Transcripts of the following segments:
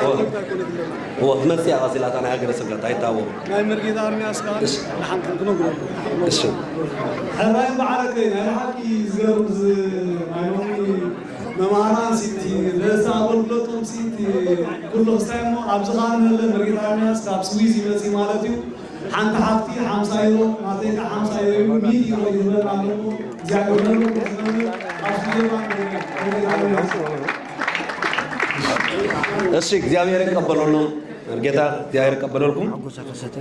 እዎ፣ ትመጽእ እያ ቀስ ኢላ እታ ናይ ሃገረ ስብከት፣ ኣይታወቕ። ናይ መርጌታ ኣርምያስ ከኣ እሺ። ንሓንከን ክነግሮ። እሺ። ሕራይ በዓለከይ፣ ናይ ብሓቂ ዝገርም ዝ-፣ ናይ ሎሚ መምሃራን ሲቲ፣ ነዚ ኣገልግሎቶም ሲቲ፣ ኩሉ ክስታይ እሞ ኣብዚ ከኣ ንህለ መርጌታ ኣርምያስ ካብ ስዊዝ ይመጽእ ማለት እዩ። ሓንቲ ሓፍቲ ሓምሳ ዩሮ፣ ናተይ ከዓ ሓምሳ ዩሮ እዩ፣ ሚእቲ ዩሮ ይህበን ኣለዎ። እግዚኣብሔር ነሉ ክሕነሉ ኣብ ስቴፋን መርጌታ ኣርምያስ። እሺ፣ እግዚኣብሔር ይቀበለሎም። ጌታ እግዚኣብሔር ይቀበለልኩም። ሓጎሳ ከሰተ።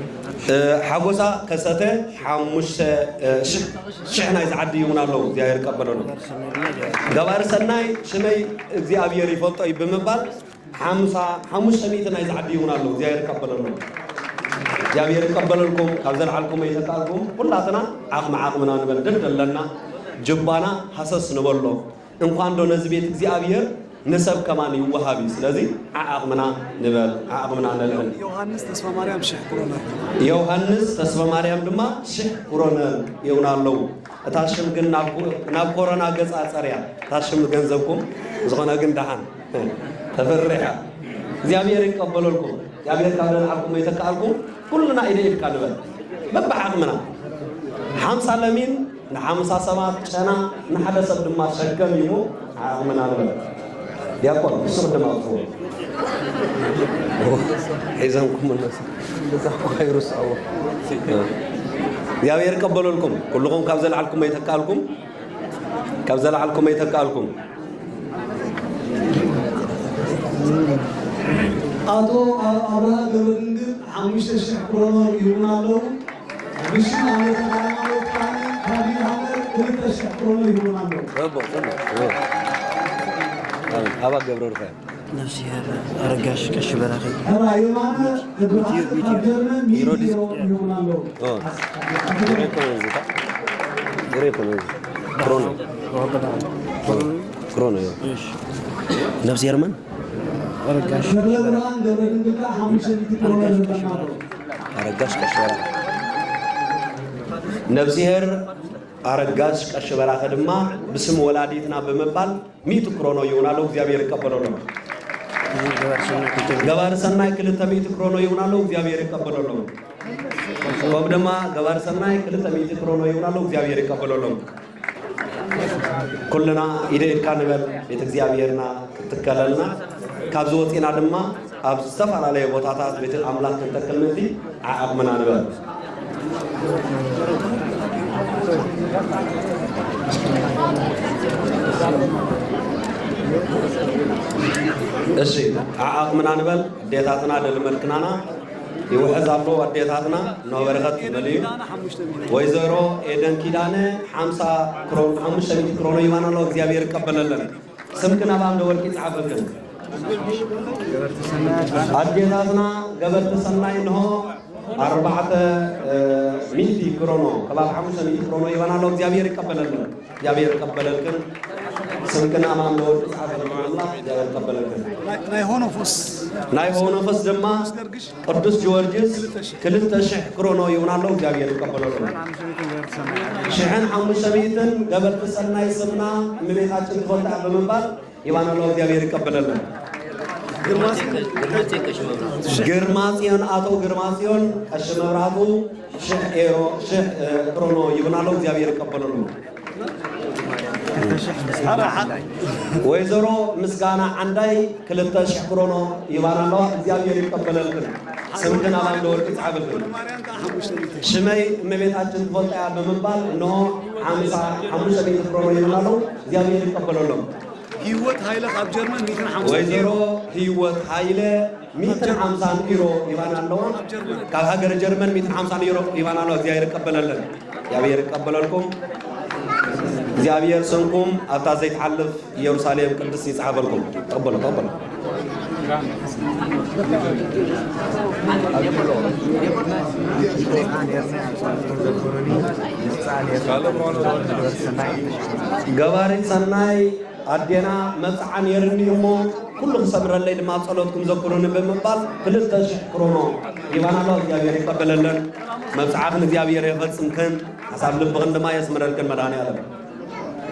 እ፣ ሓጎሳ ከሰተ ሓሙሽተ፣ እ፣ ሽሕ፣ ሽሕ ናይ ዝዓዲ ይሁን ኣለዉ። እግዚኣብሔር ይቀበለሎም። ገባር ሰናይ ሽመይ እግዚኣብሔር ይፈልጦ እዩ ብምባል ሓምሳ ሓሙሽተ ሚእቲ ናይ ዝዓዲ ይሁን ኣለዉ። እግዚኣብሔር ይቀበለሎም። እግዚኣብሔር ይቀበለልኩም። ካብ ዘልዓልኩም ይተካልኩም። ኩላትና ዓቕሚ ዓቕምና ንበል። ደድ ኣለና። ጅባና ሃሰስ ንበሎ። እንኳን ዶ ነዚ ቤት እግዚኣብሔር ንሰብ ከማን ይወሃብ እዩ። ስለዚ ዓዓቕምና ንበል፣ ዓዓቕምና ነልዕል። ዮሃንስ ተስፋ ማርያም ሽሕ ክሮነር። ዮሃንስ ተስፋ ማርያም ድማ ሽሕ ክሮነር ይሁን ኣለዉ። እታ ሽም ግን ናብ ኮ-፣ ናብ ኮሮና ገጻ ጸርያ። እታ ሽም ገንዘብኩም ዝኾነ ግን ደሓን ተፈርሕ እያ። እግዚኣብሔር ይቀበለልኩም። እግዚኣብሔር ካብ ለልዓልኩም ይተካኣልኩም። ኩልና ኢደ ኢድካ ንበል። በብዓቕምና። ሓምሳ ለሚን ንሓምሳ ሰባት ጨና፣ ንሓደ ሰብ ድማ ሸከም እዩ። ዓቕምና ንበል። ዲያቆን፣ ንሱ ቅድም ኣውፅዎ። ሒዘምኩም እነሱ። እዛ እኮ ኣይርስዕዎ። እግዚኣብሔር ይቀበለልኩም። ኩልኹም ካብ ዘለዓልኩም ይተካልኩም። ካብ ዘለዓልኩም ይተካልኩም። ኣቶ ኣብርሃ ገብረድንግል ሓሙሽተ ሽሕ ክሮኖ ይሁን ኣለዉ። ብሽም ኣቡነ ተክለ ሃይማኖት ካህን ካርዲናል ክልተ ሽሕ ክሮኖ ይሁን ኣለዉ። ጽቡቕ፣ ጽቡቕ፣ ጽቡቕ። ኣባ ገብረ ሩፋኤል። ነፍስሄር ኣረጋሽ ቀሺ በራኺ። ሕራ የማነ ብርሃን ካብ ጀርመን ሚእቲ ዩሮ ይሁን ኣለዉ። ኦ። ዩሮ እኮ ነው እዚህ፣ ዩሮ እኮ ነው እዚህ። ክሮኖ። ክሮኖ፣ ያው። እሺ። ነፍስሄር መን? ኣረጋሽ። ተክለ ብርሃን ገብረ ድንግል ከዓ ሓሙሽተ ሚእቲ ክሮኖ ይሁን ኣለዉ። ኣረጋሽ ቀሺ በራኺ። ነፍስሄር ኣረጋሽ ቀሺ በራኺ ድማ ብስም ወላዲትና ብምባል ሚእቲ ክሮኖ ይሁን ኣለዉ። እግዚኣብሔር ይቀበለሎም። ገባር ሰናይ ክልተ ሚእቲ ክሮኖ ይሁን ኣለዉ። እግዚኣብሔር ይቀበለሎም። ከምኡ ድማ ገባር ሰናይ ክልተ ሚእቲ ክሮኖ ይሁን ኣለዉ። እግዚኣብሔር ይቀበለሎም። ኩልና ኢደ ኢድካ ንበል፣ ቤተ እግዚኣብሔርና ክትከለልና፣ ካብዚ ወፂና ድማ ኣብ ዝተፈላለየ ቦታታት ቤተ ኣምላኽ ክንተክል ምእንቲ ዓዓቕምና ንበል። እሺ፣ ዓዓቕምና ንበል። ኣዴታትና ደልመልክናና ይውሕዝ ኣሎ። ኣዴታትና ኖ በረኸት ትበል እዩ። ወይዘሮ ኤደን ኪዳነ ሓምሳ ክሮን፣ ሓሙሽተ ሚእቲ ክሮኖ ይባና ኣሎ። እግዚኣብሔር ይቀበለለን። ስምክን ኣብ ኣምደ ወርቂ ይጽሓፈክን። ኣዴታትና ገበርቲ ሰናይ እንሆ ኣርባዕተ ሚእቲ ክሮኖ፣ ከባቢ ሓሙሽተ ሚእቲ ክሮኖ ይባና ኣሎ። እግዚኣብሔር ይቀበለልን። እግዚኣብሔር ይቀበለልክን። ስምክን ኣብ ኣምደ ወርቂ ይጽሓፈክን። ኣምላኽ እግዚኣብሔር ይቀበለልክን። ናይ፣ ናይ ሆኖፎስ። ናይ ሆኖፎስ ድማ ቅዱስ ጊዮርጊስ ክልተ ሽሕ ክሮኖ ይሁን ኣሎ። እግዚኣብሔር ይቀበለልክን። ሽሕን ሓሙሽተ ሚእትን ገበርቲ ሰናይ ስምና እመቤታችን ትፈልጣ ብምባል ይባና ኣሎ። እግዚኣብሔር ይቀበለልና። ግርማጽዮን ኣቶ ግርማጽዮን ቀሺ መብራቱ ሽሕ ኤሮ፣ ሽሕ፣ እ፣ ክሮኖ ይብና ኣሎ። እግዚኣብሔር ይቀበለሉ። ወይዘሮ ምስጋና ዓንዳይ ክልተ ሽሕ ክሮኖ ይባና ኣለዋ። እግዚኣብሔር ይቀበለልክን። ስምክን ኣብ ኣምደ ወርቂ ይጽሓፈልክን። ሽመይ እመቤታችን ትፈልጣ እያ ብምባል እንሆ ሓምሳ ሓሙሽተ ሚእቲ ክሮኖ ይብና ኣለዉ። እግዚኣብሔር ይቀበለሎም። ህይወት ሃይለ ካብ ጀርመን ሚእትን ሓምሳን ወይዘሮ ዩሮ። ህይወት ሃይለ ሚእትን ሓምሳን ዩሮ ይባና ኣለዋ። ካብ ሃገር ጀርመን ሚእትን ሓምሳን ዩሮ ይባና ኣለዋ። እግዚኣብሔር ይቀበለለን። እግዚኣብሔር ይቀበለልኩም። እግዚኣብሔር ስምኩም ኣብታ ዘይትሓልፍ ኢየሩሳሌም ቅድስት ይጽሓፈልኩም። ተቐበሉ፣ ተቐበሉ። ገባሪት ሰናይ ኣዴና መብጽዓ ነይርኒ እሞ ኩሉ ክሰምረለይ ድማ ጸሎትኩም ዘክሩኒ ብምባል ክልተ ሽሕ ክሮኖ ይባና ኣሎ። እግዚኣብሔር ይቀበለለን። መብጽዓኽን እግዚኣብሔር የፈጽምክን፣ ሓሳብ ልብኽን ድማ የስምረልክን መድኃኔዓለም።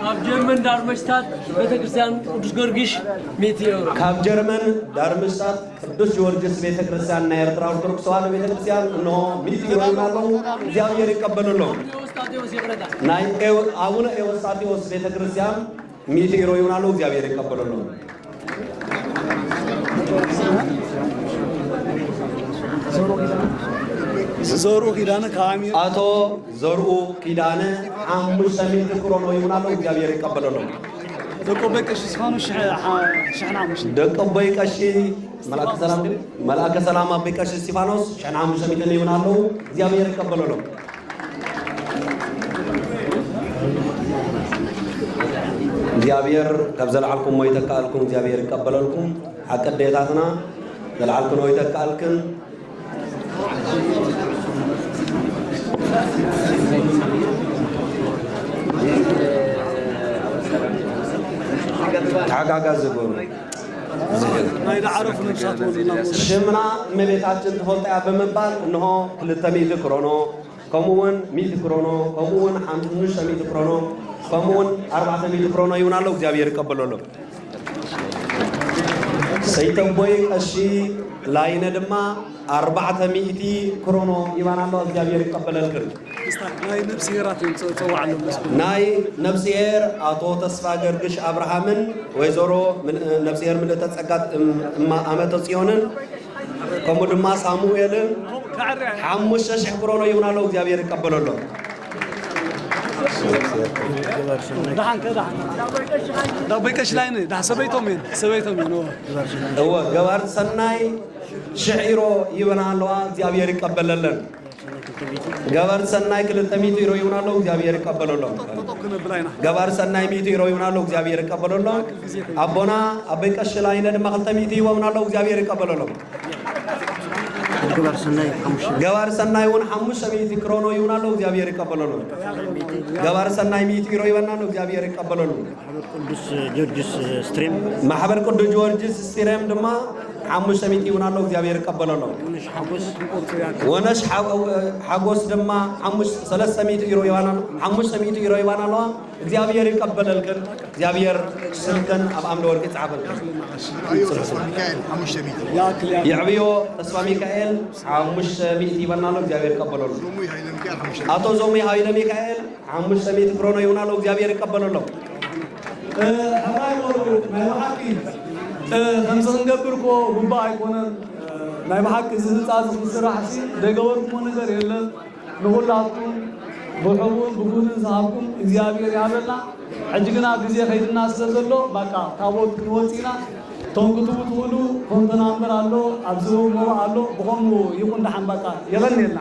ኣብ ጀርመን ዳርመሽታት ቤተክርስትያን ቅዱስ ጊዮርጊስ ሚእቲ ኤውሮ። ካብ ጀርመን ዳርምሽታት ቅዱስ ጊዮርጊስ ቤተክርስትያን ናይ ኤርትራ ኦርቶዶክስ ተዋህዶ ቤተክርስትያን እንሆ ሚእቲ ኤውሮ ኣለዉ። እግዚኣብሔር ይቀበለሎም። ናይ ኤው- ኣቡነ ኤዎስጣቴዎስ ቤተክርስትያን ሚእቲ ኤውሮ ይሁን ኣለዉ። እግዚኣብሔር ይቀበለሎም። ዘርኡ ኪዳነ ካብ ኣሚሩ። ኣቶ ዘርኡ ኪዳነ ሓሙሽተ ሚእቲ ክሮኖ ይሁን ኣለዉ። እግዚኣብሔር ይቀበለሎም። ደቂ ኣቦይ ቀሺ እስፋኖስ ሽሕ- ሓ- ሽሕን ሓሙሽተን። ደቂ ኣቦይ ቀሺ መልኣከ ሰላም ድዩ? መልኣከ ሰላም ኣቦይ ቀሺ እስጢፋኖስ ሽሕን ሓሙሽተ ሚእትን ይሁን ኣለዉ። እግዚኣብሔር ይቀበለሎም። እግዚኣብሔር ካብ ዘለዓልኩሞ ይተካእልኩም፣ እግዚኣብሔር ይቀበለልኩም። ሓቂ ኣዴታትና ዘለዓልክኖ ይተካእልክን። ተሓጋጋዚ ግበሩ። ናይ ዳዕረፉ ነብሳት ወሉና። ሽምና እመቤታችን ትፈልጦ እያ ብምባል እንሆ ክልተ ሚእቲ ክሮኖ፣ ከምኡ እውን ሚእቲ ክሮኖ፣ ከምኡ እውን ሓሙሽተ ሚእቲ ክሮኖ፣ ከምኡ እውን ኣርባዕተ ሚእቲ ክሮኖ ይሁን ኣሎ። እግዚኣብሔር ይቀበለሎም። ሰይተቦይ ቀሺ ላይነ ድማ ኣርባዕተ ሚእቲ ክሮኖ ይባና ኣሎ። እግዚኣብሔር ይቀበለልክን። ናይ ነብስሄራት እዮም ጸ- ጸዋዕ ኣለዉ መስሎ። ናይ ነብስሄር ኣቶ ተስፋ ገርግሽ ኣብርሃምን ወይዘሮ ምን- ነብስሄር ምልእተ ጸጋት እም- እማ ኣመተ ጽዮንን ከምኡ ድማ ሳሙኤልን ሓሙሽተ ሽሕ ክሮኖ ይሁን ኣለዉ። እግዚኣብሔር ይቀበለሎም። ደሓን ከ ደሓን። ዳቦይ ቀሺ ላይነ ዳ ሰበይቶም እየን ሰበይቶም እየን። እወ ገባር ሰናይ ሽሕ ኢሮ ይበና ኣለዋ። እግዚኣብሔር ይቀበለለን። ገባር ሰናይ ክልተ ሚእቲ ኢሮ ይሁን ኣለዉ። እግዚኣብሔር ይቀበለሎም። ገባር ሰናይ ሚእቲ ኢሮ ይሁን ኣለዉ። እግዚኣብሔር ይቀበለሎም። ኣቦና ኣቦይ ቀሺ ላይነ ድማ ክልተ ሚእቲ ይቦምና ኣለዉ። እግዚኣብሔር ይቀበለሎም። ገባር ሰናይ ሓሙሽተ። ገባር ሰናይ እውን ሓሙሽተ ሚእቲ ክሮኖ ይሁን ኣለዉ። እግዚኣብሔር ይቀበለሎም። ገባር ሰናይ ሚእቲ ኢሮ ይበና ኣለዉ። እግዚኣብሔር ይቀበለሉ። ማሕበር ቅዱስ ጊዮርጊስ ስትሬም። ማሕበር ቅዱስ ጊዮርጊስ ስትሬም ድማ ሓሙሽተ ሚእቲ ይሁን ኣለዉ። እግዚኣብሔር ይቀበለሎም። ወነሽ ሓጎስ። ወነሽ ሓ- ሓጎስ ድማ ሓሙሽ- ሰለስተ ሚእቲ ኢሮ ይባና ሓሙሽተ ሚእቲ ኢሮ ይባና ኣለዋ። እግዚኣብሔር ይቀበለልክን። እግዚኣብሔር ስምክን ኣብ ኣምደ ወርቂ ይጽሓፈልክን። የዕብዮ ተስፋ ሚካኤል ሓሙሽተ ሚእቲ ይበልና ኣሎ። እግዚኣብሔር ይቀበለሉ። ኣቶ ዞሙ ሃይለ ሚካኤል ሓሙሽተ ሚእቲ ክሮኖ ይሁን ኣሎ። እግዚኣብሔር ይቀበለሎም። ሕራይ በሉ። ናይ ብሓቂ ከምዚ ክንገብር እኮ ጉባእ ኣይኮነን። ናይ ብሓቂ እዚ ህንፃ እዚ ክስራሕ ሲ ደገበርኩሞ ነገር የለን። ንኹላትኩም ብሕቡን ብጉንን ዝሃብኩም እግዚኣብሔር ይሃበልና። ሕጂ ግና ግዜ ከይድና ስለ ዘሎ ባቃ ታቦት ክንወፅእ ኢና። እቶም ክትቡ ትኽእሉ ኮንተናምበር ኣሎ ኣብዚ ሞባእ ኣሎ ብኸምኡ ይኹን ደሓን ባቃ የቐንየልና።